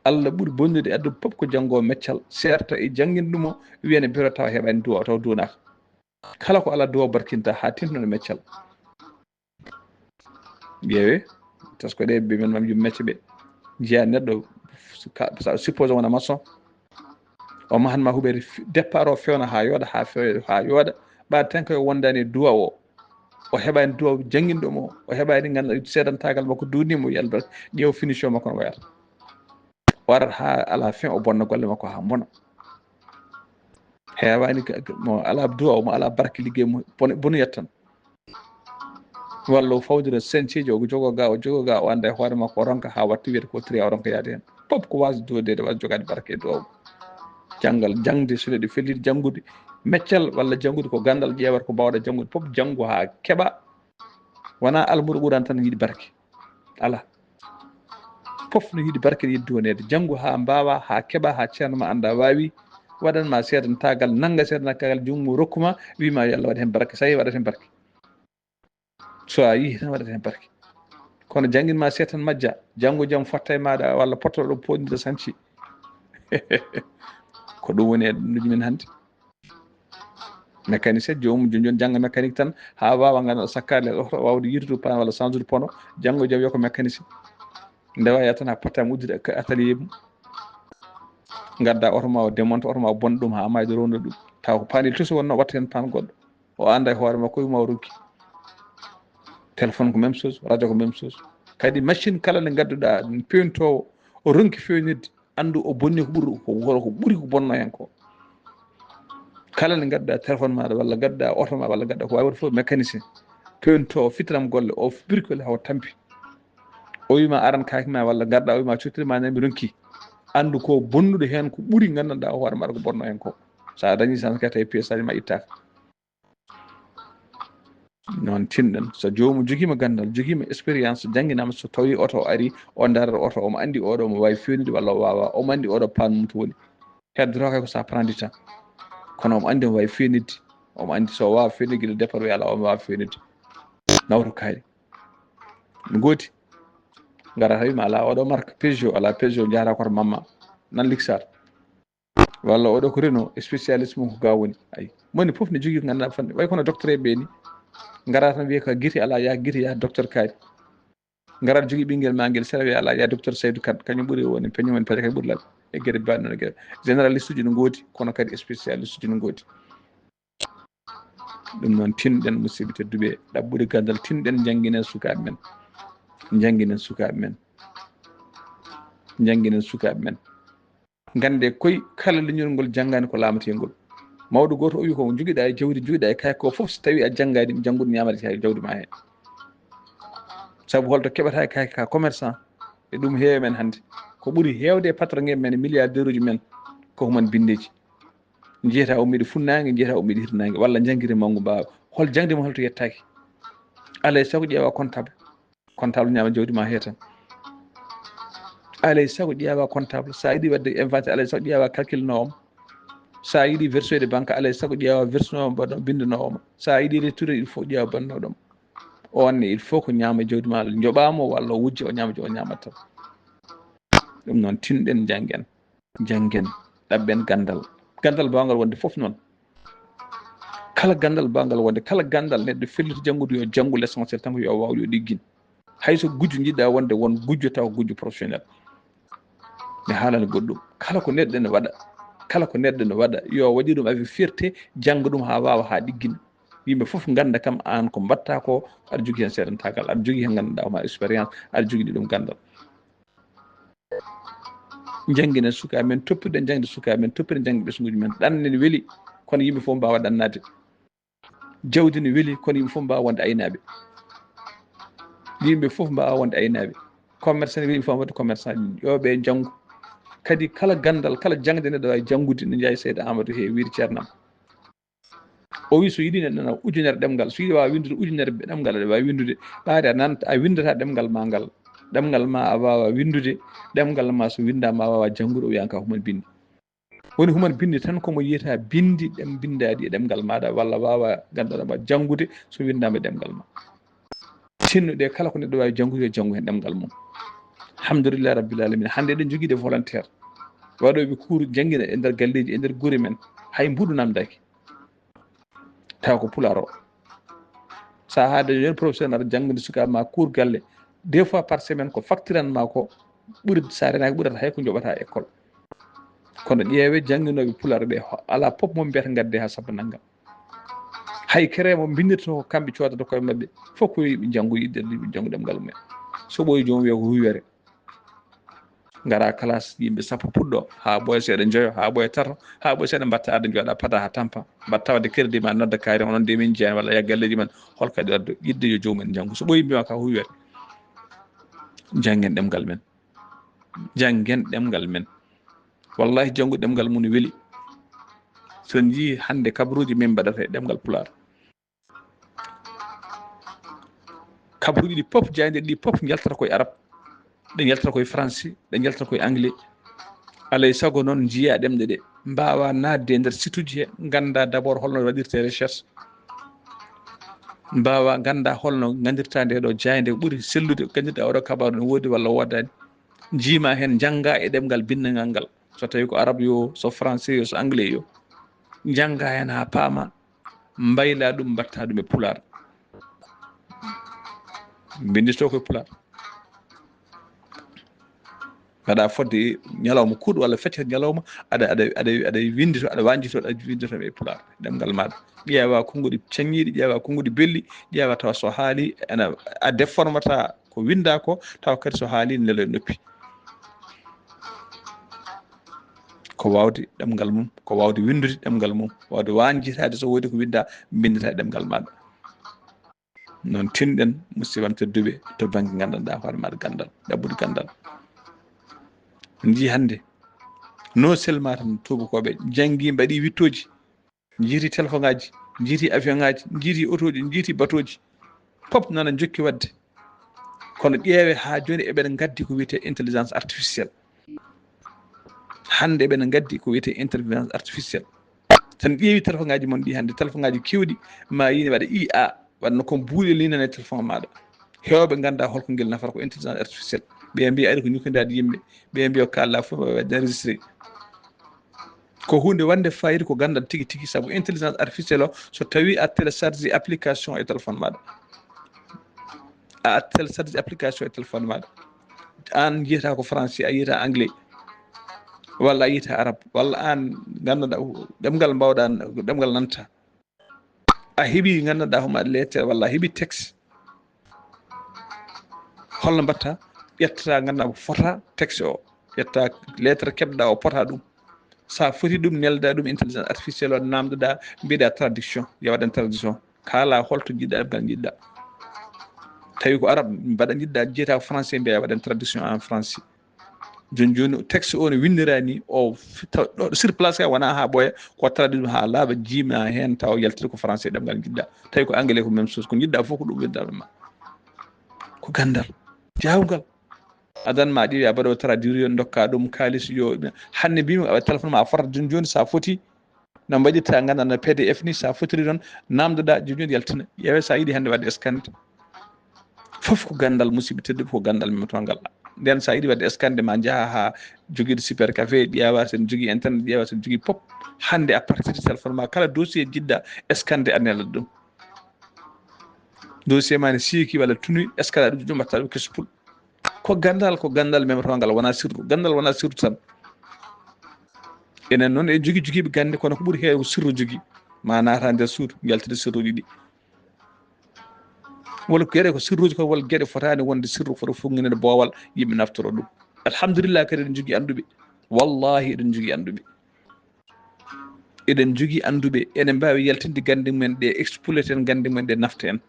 Allah ɓuri bonnude e aduna pop ko janngo meccal, seerta e janngin ɗum o, wiya ne biro tawa heɓani duwa, tawa duwanaaka. Kala ko Allah duwa barkinta haa tintono meccal. Ƴeewe, tasko ɗe ɓe men mam yum mecce ɓe. Jeya neɗɗo, ka, sa supposé wona maçon. O mahan ma huɓeede fi-, départ o fewna haa yooɗa, haa few-, haa yooɗa. Ɓaade tan ko wondani e duwa o. O heɓani duwa janngin ɗum o. O heɓani ngannduɗaa seedantaagal makko duuni mo yalba. Ƴeew finition makko no wayata. O arat haa à la fin o bonna golle makko haa mbona. Heewani ka, ka, mo alaa duwa, mo alaa barke liggey mo, bon-, bonoyat tan. Walla o fawdira chantier ji, o jogo ga, o jogo ga, o annda e hoore makko, o ronka haa watta wiyata ko triya, o ronka yaade heen. Pop ko waasde duwadeede, waasde jogaade barke e duwaw. Janngal, jaŋde, so neɗɗo felliti janngude, Meccal walla janngude ko ganndal, ƴeewata ko mbaawɗa janngude fof, janngu haa keɓa. Wonaa almuru ɓuran tan yiɗi barke. Alaa. Fof no yiɗi barke, yiɗi duwaneede. Janngu haa mbaawa, haa keɓa, haa ceerno ma annda waawi, waɗan ma seedantaagal, nannga seedantaagal, junngo rokku ma, wi ma yo Allah waɗ heen barke. So a yii waɗat heen barke. So a yii tan waɗat heen barke. Kono janngin ma seetan majja, janngo jam fotta e maaɗa walla pottoɗo ɗo poɗnde sanci. Ko ɗum woni e ɗum men hannde. Mécanicien, joomum joni joni jannga mécanique tan, haa waawa ngannduɗaa sakkaade oto, waawde yirtude paan walla sansude pono, janngo jam yo ko mécanicien. Nde waawi tan haa pottaama uddude ka-, atelier mum. Ngadda oto ma o démonte, oto ma o bonna ɗum haa mayde ronda ɗum. Taw ko paan il tuso wonno watta heen paan goɗɗo. O annda e hoore makko, o wi ma o ronki. Téléphone ko même chose, radio ko même chose. Kadi machine kala nde ngadduɗaa, pewnitoowo, o ronki fewnirde, anndu o bonni ko ɓuri ko, ko ɓuri ko bonno heen ko. Kala nde ngadduɗaa téléphone maaɗa walla ngadduɗaa oto ma walla ngadduɗaa ko waawi waɗde fof, mécanicien, pewnitoowo, fitiram golle, o bricole hawa tampi. O wi ma aran kaake ma walla ngarɗa, o wi ma cottir ma nami ronki. Anndu ko bonnuɗo heen ko ɓuri nganndanɗaa o hoore maɗa ko bonno heen ko. So a dañi chance kadi tawi pièce aji ma ittaaka. Noon tinɗen, so joomum jogiima ganndal, jogiima expérience, jannginaama, so tawii oto o ari, o ndarat oto, omo anndi oɗo omo waawi feewnude walla o waawaa, omo anndi oɗo paan mum to woni. Heddotoo kay ko ça prend du temps. Kono omo anndi omo waawi feewnude, omo anndi so o waawaa feewnude gila départ, wiya alaa omo waawa feewnude. Nawto kaari. No gooti. Ngara tawi ma alaa oɗo marque Peugeot, alaa Peugeot, njahata koto mamma. Nan Lixar. Walla oɗo ko Renault, spécialiste mum ko ga woni. Ay, moni fof ne jogii ko ngannduɗaa fannde. Way kono docteur en ɓe ni. Ngara tan wiya ka gite alaa, yaa gite, yaa docteur kaari. Ngara jogii ɓinngel ma ngel sera wiya alaa, yaa docteur Saydou Kane, kañum ɓuri woni peñum en peeje kadi ɓuri lal. E gere mbaɗ noon e gere. Généraliste uji no ngoodi, kono kadi spécialiste uji no ngoodi. Ɗum noon, tinɗen, musidɓe tedduɓe, ɗaɓɓude ganndal, tinɗen, njannginen sukaaɓe men. Njannginen sukaaɓe men. Njannginen sukaaɓe men. Ngannde koy, kala leñol ngol janngaani ko laametee ngol. Mawɗo gooto o wi ko, njogiɗaa e jawdi, njogiɗaa e kaake ko fof, so tawii a janngaani, janngude ñaamata e jawdi ma heen. Sabu holto keɓata e kaake ka commerçant? E ɗum heewi men hannde. Ko ɓuri heewde e patron en men, milliardaire uji men, ko human binndeeji. Njiyata o mbiɗo funnaange, njiyata o mbiɗo hirnaange, walla njangirde manngu mbaawa. Hol jaŋde mum, hol to yettaaki? Alaa e sago ƴeewa comptable. Comptable ñaama jawdi ma hee tan. Alaa e sago ƴeewa comptable. So a yiɗi waɗde inventaire, alaa e sago ƴeewa calcul noowo ma. So a yiɗi versoyde banque, alaa e sago ƴeewa versoyde binndoowo ma. So a yiɗi retourné, il faut ƴeewa banndooɗo ma. Oon ne, il faut ko ñaama jawdi ma, njoɓaa mo walla o wujja, o ñaama, o ñaama tan. Ɗum noon, tinɗen, njanngen. Njanngen, ɗaɓɓen ganndal. Ganndal baawngal wonde fof noon. Kala ganndal baawngal wonde, kala ganndal neɗɗo felliti janngude, yo janngu l'essentiel tan ko yo waaw, yo ɗiggin. Hay so gujjo njiɗɗa wonde, won gujjo taw ko gujjo professionnel. Mi haalani goɗɗum. Kala ko neɗɗo ene waɗa, kala ko neɗɗo ene waɗa, yo waɗir ɗum avec fierté, jannga ɗum haa waawa, haa ɗiggina. Yimɓe fof ngannda kam aan ko mbaɗta ko, aɗa jogii heen seedantaagal, aɗa jogii heen nganndanɗaa ma expérience, aɗa jogii ɗum ganndal. Njannginen sukaaɓe men, toppirɗen jaŋde sukaaɓe men, toppirɗen jaŋde ɓesnguuji men. Ɗan nen weli, kono yimɓe fof mbaawa ɗannaade. Jawdi ne weli, kono yimɓe fof mbaawa wonde aynaaɓe. Yimɓe fof mbaawa wonde aynaaɓe. Commerçant ne weli, yimɓe fof wonde commerçant. Yo ɓe njanngu. Kadi kala ganndal, kala jaŋde neɗɗo waawi janngude, ne njaay Seydi Amadou he wiide ceernam. O wi so yiɗi neɗɗo nana ujunere ɗemngal, so yiɗi waawa winndude ujunere ɗemngal, aɗa waawi winndude. Ɓaade a nan-, a winndata ɗemngal ma ngal. Ɗemngal ma a waawa winndude, ɗemngal ma so winndaama a waawa janngude, o wiyan ka human binndi. Woni human binndi tan ko mo yiyata binndi ɗem binndaaɗi e ɗemngal maaɗa, walla waawa ganndal ma janngude so winndaama e ɗemngal ma. Tinno ɗe kala ko neɗɗo waawi janngude, yo janngu heen ɗemngal mum. Alhamdulillahi Rabbil Alamina. Hannde eɗen njogii des volontaires. Waɗooɓe cours janngina e nder galleeji, e nder gure men. Hay mbuɗu namdaaki. Tawa ko pulaar o. So a haade joni professeur aɗa jannginde sukaaɓe ma cours galle, deux fois par semaine ko facturan ma ko ɓuri, so a renaaki ɓurata hay ko njoɓata école. Kono ƴeewe jannginooɓe pulaar ɓe, ho-, alaa pop mo mbiyata ngadde haa sappo nanngam. Hay kere mo mbinndirta ko kamɓe coodata koye maɓɓe, fof ko yiɗi ɓe njanngu, yiɗde yiɗi ɓe njanngu ɗemngal mumen. So ɓooyi joomum wiya ko huywere. Ngara classe yimɓe sappo puɗɗo, haa ɓooya seeɗa njoyo, haa ɓooya tato, haa ɓooya seeɗa mbatta adda njooɗa pada haa tampa. Mbatta wadde crédit ma nodda kaari onon de min jeyan walla ya galleeji men, hol kadi wadde yiɗde yo joomum en njanngu. So ɓooyi mbima ka huywere. Janngen ɗemngal men. Janngen ɗemngal men. Wallahi janngu ɗemngal mum ne weli. So njii hannde kabaruuji min mbaɗata e ɗemngal Pulaar. Kabaruuji ɗi pop, jaaynde ɗi pop njaltata koye Arab, ɗe njaltata koye Faransi, ɗe njaltata koye Anglais. Alay sago noon njiya ɗemɗe ɗe, mbaawa naatde e nder site uji he, ngannda d'abord holno waɗirte recherche, mbaawa ngannda holno nganndirta nde ɗo jaaynde ɓuri sellude, nganndirɗa oɗo kabaru no woodi walla woodaani. Njiima heen, njannga e ɗemngal binndangal ngal, so tawi ko Arab yo, so Français yo, so Anglais yo. Njannga heen haa paama, mbayla ɗum, mbaɗta ɗum e Pulaar. Mbinndito ko e Pulaar. Mbaɗa fodde ñalawma kuuɗo walla feccere ñalawma, aɗa, aɗa, aɗa, aɗa winndito, aɗa wañjito, aɗa winndito e Pulaar, ɗemngal maaɗa. Ƴeewa konnguɗi cañiiɗi, ƴeewa konnguɗi belɗi, ƴeewa tawa so haali, ena, a déformata ko winnda ko, tawa kadi so haali ne lelo e noppi. Ko waawde ɗemngal mum, ko waawde winndude ɗemngal mum, waawde wañjitaade so woodi ko winnda, mbinnditaa ɗemngal maaɗa. Noon tinɗen, musidɓe am tedduɓe, to bannge nganndanɗaa hoore maaɗa ganndal, ɗaɓɓude ganndal. Njii hannde, non seulement tan tuubakooɓe njanngi, mbaɗi wittooji, njiiti téléphone ŋaaji, njiiti avion ŋaaji, njiiti otooji, njiiti batooji, pop nana njokki waɗde. Kono ƴeewe haa jooni eɓen ngaddi ko wiyetee intelligence artificielle. Hannde eɓen ngaddi ko wiyetee intelligence artificielle. Tan ƴeewi téléphone ŋaaji mon ɗi hannde, téléphone ŋaaji keewɗi, ma yiine waɗa I A, waɗno comme buuɗe ni nana e téléphone maaɗa. Heewɓe ngannda holko ngel nafata ko intelligence artificielle. Ɓe mbiya ari ko ñukkindaade yimɓe, ɓe mbiya ko kaalɗa fof waɗde enregistré. Ko huunde wonde fayida, ko ganndal tigi tigi, sabu intelligence artificielle o, so tawi a télécharge application e téléphone maaɗa, a télécharge application e téléphone maaɗa, aan njiyata ko français, a yiyata anglais, walla a yiyata arabe, walla aan ngannduɗaa ɗemngal mbaawɗaa, ɗemngal nanta, a heɓi ngannduɗaa homo lettre walla a heɓi texte, holno mbaɗta? Ƴetta ngannduɗaa ko fota texte o, ƴetta lettre keɓɗa o, pota ɗum. So a foti ɗum, nelda ɗum intelligence artificielle o, namdoɗa, mbiɗa traduction, yo waɗan traduction. Kaala holto njiɗɗa ɗemngal njiɗɗa. Tawi ko arabe mbaɗa njiɗɗa, jiyata ko français, mbiya yo waɗan traduction en français. Jooni jooni texte o no winndira ni, o fi-, taw ɗo sur place kay wona haa ɓooya, ko traduit ɗum haa laaɓa, jiima heen taw yaltiri ko français ɗemngal njiɗɗa. Tawi ko anglais ko même chose, ko njiɗɗa fof ko ɗum winndata ma. Ko ganndal jaawngal. Adan ma ƴeewi a mbaɗo traduire yo ndokka ɗum kaalis yo. Hannde mbimi a téléphone ma a fotata jooni jooni, so a foti no mbaɗirta ngannduɗaa no P D F ni, so a fotiri ɗon namdoɗa jooni jooni yaltina. Ƴeewe so a yiɗi hannde waɗde scanner. Fof ko ganndal, musidɓe tedduɓe, ko ganndal memtongal. Nden so a yiɗi waɗde scanner ma njaha haa jogiiɗo cyber café, ƴeewa so ene jogii internet, ƴeewa so ene jogii pop. Hannde à partir de téléphone ma kala dossier jiɗɗa scanner a nelat ɗum. Dossier ma ne siiki walla tunu, scanner ɗum ɗum mbatta ɗum keso pul. Ko ganndal, ko ganndal memtongal, wona sirru. Ganndal wona sirru tan. Enen noon en jogi jogiiɓe gannde, kono ko ɓuri heew ko sirru jogi. Ma naata nder suudu, yaltide sirruji ɗi. Walla ko geɗe ko sirruji ko, walla geɗe fotaani wonde sirru, fota funŋinede boowal, yimɓe naftoro ɗum. Alhamdulillah kadi eɗen jogi annduɓe. Wallahi eɗen jogi annduɓe. Eɗen jogi annduɓe, eɗen mbaawi yaltinde gannde mumen ɗe, exploiter en gannde mumen ɗe, nafta en.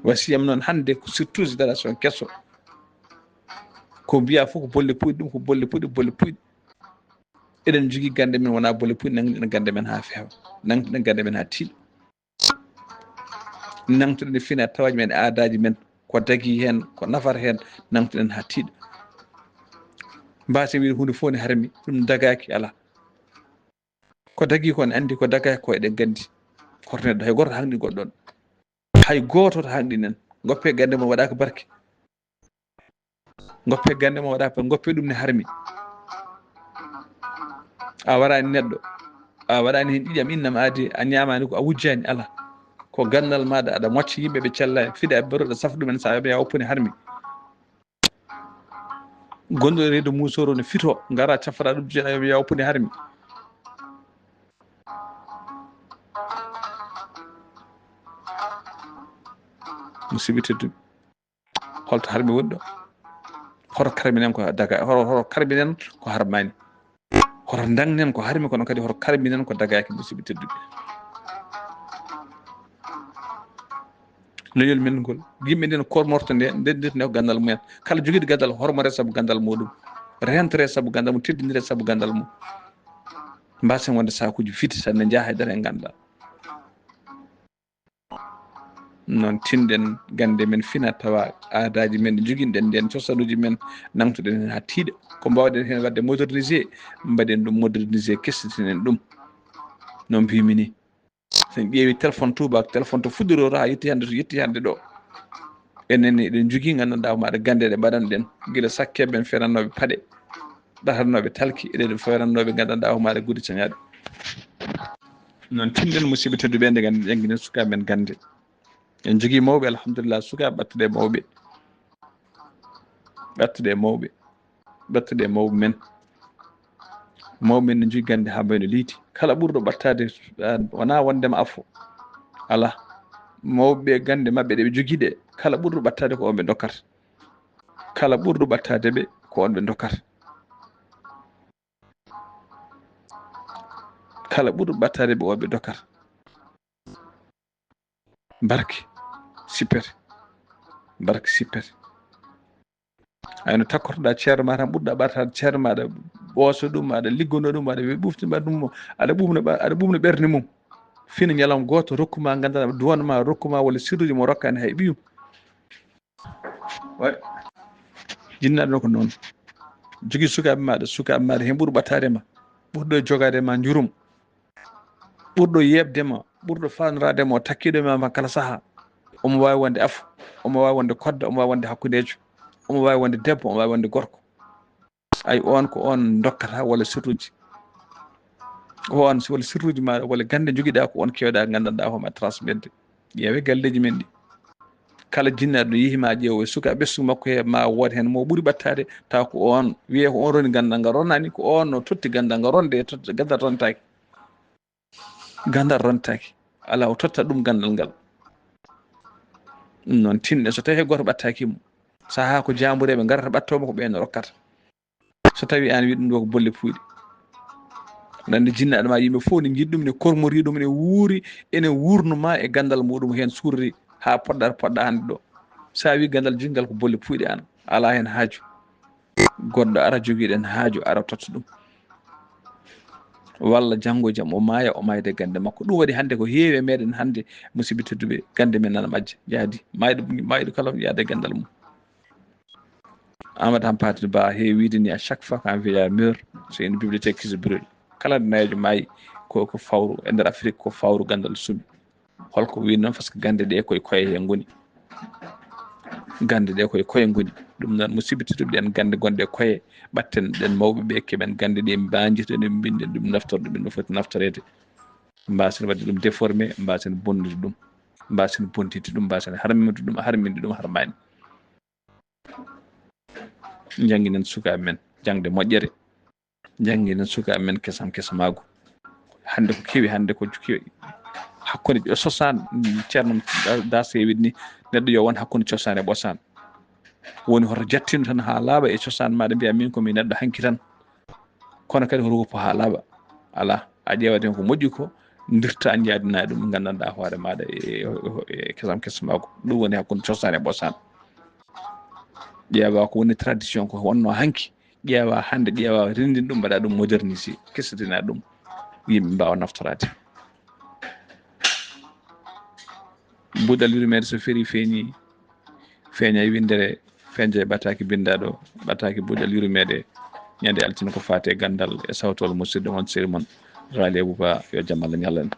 Wasiyam noon hannde ko surtout génération keso. Ko mbiya fof ko bolle puyɗe, ɗum ko bolle puyɗe, bolle puyɗe. Eɗen jogii gannde men, wona bolle puyɗe, nangɗen gannde men haa feewa, nangɗen gannde men haa tiiɗa. Nangtoɗen e fina tawaaji men, aadaaji men, ko dagii heen, ko nafata heen, nangtoɗen haa tiiɗa. Mbaasen wiide huunde fof ne harmi, ɗum dagaaki, alaa. Ko dagii ko ne anndi, ko dagaaki ko eɗen nganndi. Hoto neɗɗo hay gooto haŋɗin goɗɗo on. Hay gooto to haŋɗin en. Ngoppe gannde mon waɗaaka barke. Ngoppe gannde mon waɗaaka barke. Ngoppe ɗum ne harmi. A waraani neɗɗo. A waɗaani heen ƴiƴam innam aadi, a ñaamaani ko a wujjaani, alaa. Ko ganndal maaɗa, aɗa mocca yimɓe ɓe cellaa, fiɗa e baruɗa safa ɗumen, so a wiya oppu ne harmi. Gonɗo e reedu musoro ne fito, ngara cafara ɗum jeeɗa yo yaw puni harmi. Musidɓe tedduɓe, holto harmi woni ɗo? Hoto karminen ko daga, hoto, hoto karminen ko harmani. Hoto ndangnen ko harmi, kono kadi hoto karminen ko dagaki, musidɓe tedduɓe. Leñol men ngol, yimɓe nden kormorto nde, ndendirta nde ko ganndal mumen. Kala jogiiɗo ganndal, hormore sabu ganndal muɗum. Rentre sabu gandal mum, teddinire sabu gandal mum. Mbasen wonde sakuji fiti sanne, njaha e dara e gandal. Noon tinɗen gande men fina tawa aadaji men ɗi joginɗen, nden cosanuji men nangtoɗen hen ha tiiɗa. Ko mbawɗen hen wadde modernisé, mbaɗen ɗum modernisé, kestitinen ɗum. No mbimi ni, so en ƴeewi téléphone tubaak, téléphone to fuɗɗorori ha yetti hannde, to yetti hannde ɗo. Enen eɗen jogii, nganndanɗaa, ko maɗa gannde ɗe mbaɗanɗen, gila sakkeeɓe men feeranooɓe paɗe, ɗatanooɓe talki, eɗen feeranooɓe, nganndanɗaa, ko maɗa gudde cañaaɗe. Noon tinɗen, musidɓe tedduɓe, nde nganndi jannginɗen sukaaɓe men gannde. En jogii mawɓe, alhamdulillah, sukaaɓe ɓattude e mawɓe. Ɓattude e mawɓe. Ɓattude e mawɓe men. Mawɓe men ne njogii gannde haa mbayno leydi. Kala ɓurɗo ɓattaade, ah, wonaa wondema afo. Alaa. Mawɓe ɓe gannde maɓɓe ɗe ɓe jogii ɗe, kala ɓurɗo ɓattaade ko on ɓe ndokkata. Kala ɓurɗo ɓattaade ɓe ko on ɓe ndokkata. Kala ɓurɗo ɓattaade ɓe on ɓe ndokkata. Barke sippete. Barke sippete. Ay no takkotoɗaa ceerno ma tan, ɓurɗaa ɓattaade ceerno ma, aɗa ɓoosa ɗum, aɗa liggono ɗum, aɗa ɓufti mbaɗ ɗum, aɗa ɓuuɓna ɓa-, aɗa ɓuuɓna ɓernde mum. Fina ñalawma gooto rokku ma, nganndanɗaa, duwan ma, rokku ma walla sirruji mo rokkaani hay ɓiyum. Way. Jinnaaɗo noon ko noon. Jogii sukaaɓe maaɗa, sukaaɓe maaɗa heen ɓuri ɓattaade ma, ɓurɗo jogaade ma njurum, ɓurɗo yeeɓde ma, ɓurɗo faandoraade ma, o takkiiɗo ma, ma kala sahaa. Omo waawi wonde afo, omo waawi wonde kodda, omo waawi wonde hakkundeejo, omo waawi wonde debbo, omo waawi wonde gorko. Ay, on ko on ndokkata walla sirruji. Ko on walla sirruji ma walla gannde njogiɗaa ko on keewɗaa nganndanɗaa hooma transmetde. Ƴeewe galleeji men ɗi. Kala jinnaaɗo yehi ma ƴeewo e suka ɓesngu makko he ma wood heen mo ɓuri ɓattaade, taw ko on wiyee ko on roni ganndal ngal ronani, ko on no totti ganndal ngal ronde e totta ganndal rontaaki. Ganndal rontaaki. Alaa o totta ɗum ganndal ngal. Ɗum noon tinɗe so tawi hay gooto ɓattaaki mo. Sahaa ko jaambureeɓe ngarata ɓattoo mo ko ɓeen rokkata. So tawi aan wi ɗum ɗo ko bolle puyɗe. Nande jinnaaɗo ma yimɓe fof ne njiɗi ɗum, ne kormori ɗum, ne wuuri, ene wuurno ma e ganndal muɗum heen surri haa poɗɗa poɗɗa hannde ɗo. Sa wi ganndal joggal ko bolle puyɗe aan. Alaa heen haaju. Goɗɗo ara jogiiɗen haaju ara totta ɗum. Walla janngo jam o maaya, o maayde gannde makko. Ɗum waɗi hannde ko heewi e meɗen hannde, musidɓe tedduɓe, gannde men nana majja. Yaadi. Maayɗo, maayɗo kala yaade ganndal mum. Amadou Hampâté Bâ heewi wiide ni, à chaque fois qu'un vieillard meurt, c'est une bibliothèque qui se brûle. Kala neɗɗo maayi ko, ko fawru, e nder Afrique ko fawru ganndal sumi. Holko wiy noon? Parce que gannde ɗe koye koye he ngoni. Gannde ɗe koye koye ngoni. Ɗum noon, musidɓe tedduɓe, ɗen gannde gonɗe koye, ɓatten ɗen mawɓe ɓe, keɓen gannde ɗe, mbanjiten ɗum, mbinden ɗum, naftorɗe ɗum no foti naftoreede. Mbasen waɗde ɗum déformé, mbasen bonnude ɗum, mbasen bontinde ɗum, mbasen harminde ɗum, harminde ɗum harmaani. Njannginen sukaaɓe men jaŋde moƴƴere. Njannginen sukaaɓe men kesam kesamaagu. Hannde ko kewi, hannde ko kewi. Hakkunde ƴo-, cosaan, Ceerno Das e wiɗni, neɗɗo yo won hakkunde cosaan e ɓosaan. Woni hoto jattino tan haa laaɓa e cosaan maaɗa, mbiya min ko mi neɗɗo hanki tan. Kono kadi hoto woppu haa laaɓa. Alaa, a ƴeewat heen ko moƴƴi ko, ndirta, njaadina ɗum, nganndanɗaa hoore maaɗa e, e, e kesam kesamaagu. Ɗum woni hakkunde cosaan e ɓosaan. Ƴeewa ko woni tradition ko wonno hanki, ƴeewa hannde, ƴeewa renndin ɗum, mbaɗa ɗum modernisé, kesɗina ɗum, yimɓe mbaawa naftoraade. Buuɗal yurmeende so ferii feeñi, feeña e winndere, feeña e ɓataaki binndaaɗo, ɓataaki buuɗal yurmeende, ñande altine ko faati e ganndal e sawtol musidɗo mon, seri mon, Raali Abuba, yo jam Allah ñallan.